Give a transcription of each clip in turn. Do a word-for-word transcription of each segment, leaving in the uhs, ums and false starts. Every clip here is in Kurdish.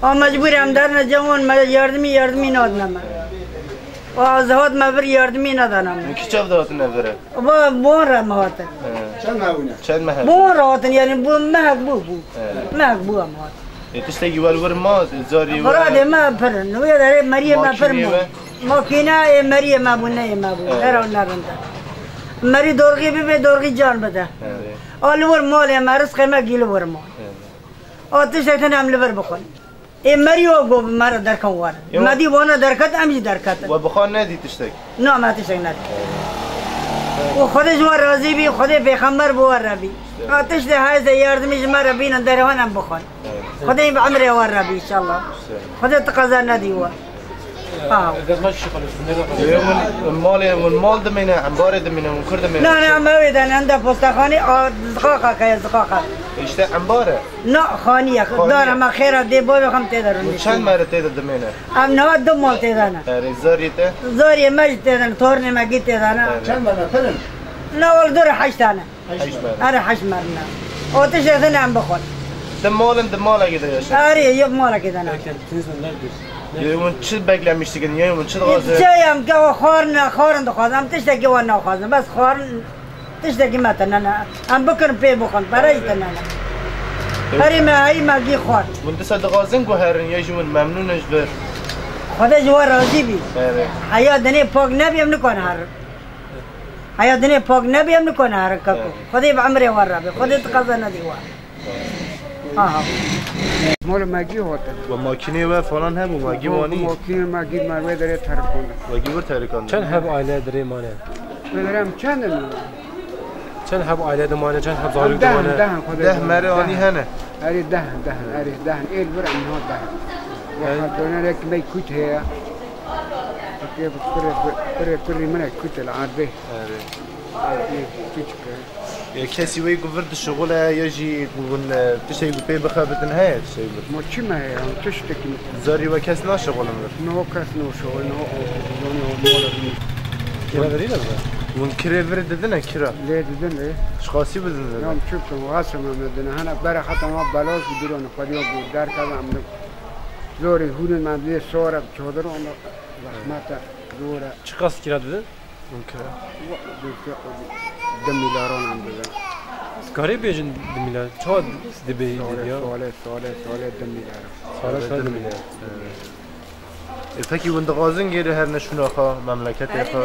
A mecbûr em derine cewon me yardimî, yardimî nadine me. A ez hat me vir yardimî nedane me. Min kî çav de hatine vir e? Ba, bon re me hatin. He. Çend me bûne? Çend meh? Bon re hatin, yani bu mehek bû, bû. He. Mehek bû em hatin. E, tiştekî wel wir ma, zarî we? Miradê me pir in. Wê derê meriyê me pir ma. Makînê we? Makîne ê meriyê me bû, neyê me bû. He. Her ew nerinde. Merî dorxî bibe, dorxî can bide. He. A li wir malê me, rizqê me gî li wir mal. He. A tiştek tune em li vir bixwin. Ê merî wa got bi me re derken war. Yo. Me dî wana derket, em jî derketin. We bi xwe nedî tiştek? Na, me tiştek nedî. Û Xwedê ji we razî bî, Xwedê pêxember bi we re bî. Ha, tiştê heyze yardimî ji me re bînin derwan em bixwin. Evet. Xwedê bi emrê we re bî înşallah. Xwedê tu qeza nedî we. Ha. Ê, hûn malê, hûn mal dimîne, embarê dimîne, hûn kur dimîne? Na, na, me wê de ne, em de postexanê, a, zixaxa keye, zixaxa. Îşte embar e. Na, xanî ye. Xanî ye. Dara me xêra dê boy bixem tê de rûniştin. Çend mere tê de dimêne? Em niha du mal tê de ne. Erê, zarî te? Zariyê me jî tê de ne, tornê me gî tê de ne. Erê. Çend mere pir in? Na, wal dur heşt tane. Heşt mere. Erê, heşt mere ne. O tiştê din em bixwin. Di malin, di malekê de yaşa. Erê, yek malekê de ne. Yê hûn çi beklemiş dikin, yê hûn çi dixwazin? Çi em ke o xwarin, xwarin dixwazin. Em tiştekî wan naxwazin. Bes xwarin Tiştekî me tune ne. Em bikin pê bixwin, pere jî tune ne. Herî me heyî me gî xwar. Hûn disa dixwazin ku herin ya jî hûn memnûn in ji vir? Xwedê ji we razî bî. Evet. Heya dinê pak nebî em nikon herin. Heya dinê pak nebî em nikon herin keko. Evet. Xwedê bi emrê we re be. Xwedê tu qeza nedî we. Aha. Mol magî hotin. Ve makînê we falan hebû, magî wanî? Makînê magî me wê derê terikandin. Magî wir terikandin. Çend heb aile dirê mane? Wê derê em çend in? Çend heb aile dimane, çend heb zarok dimane? Deh, deh, Xwedê deh mere anî hene. Erê deh, deh, erê deh. Êl vir em niha deh. Erê. Xatona rek me kut heye. Pire, pire, pire min e kut el ardê. Erê. Erê, küçük e. E, kesî wê ku vir dişixule ya jî ku hûn, e, tiştekî ku pê bixebitin heye tiştekî vir? Ma çi me heye, em tiştekî me. Zarî we kes naşixulin vir? No kes naşixulin, o, o, o, o, o. Kira verî ne bi? Hûn kirê vir didine kira? Lê didin lê. Çiqasî bidin didin? Ya çi bikim, wasa me didine. Hene bere heta ma beloz bi dûr, onu xwediya bû derkeve em li zorê hûnin me dê sore çadir, onu zehmet e, zor e. Çiqas kira didin? Hûn kira? Du milyar an em didin. Karê bêjin du milyar. Çawa dibe yî didiya? Sale, sale, sale, sale du milyar. Sale, sale du milyar. E, pekî hûn dixwazin gêrê herine şûna xwe, memleketê xwe?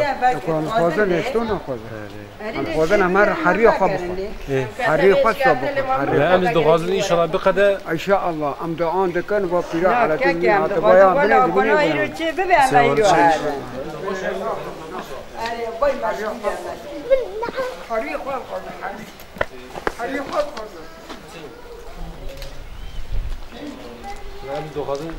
Ku em dixwazin, hêşto naxwazin. Erê. Em dixwazin em her heriyê xwe bixwin. Ê. Heriyê xwe şo bixwin. Heriyê xwe. Em dixwazin înşallah biqede. Înşallah, em dua dikin, va pîra eletî bîne, hate vaya bine, bine, bine. Erê, vay meşgûl ya, meşgûl. Harî xwe, harî xwe. Em dixwazin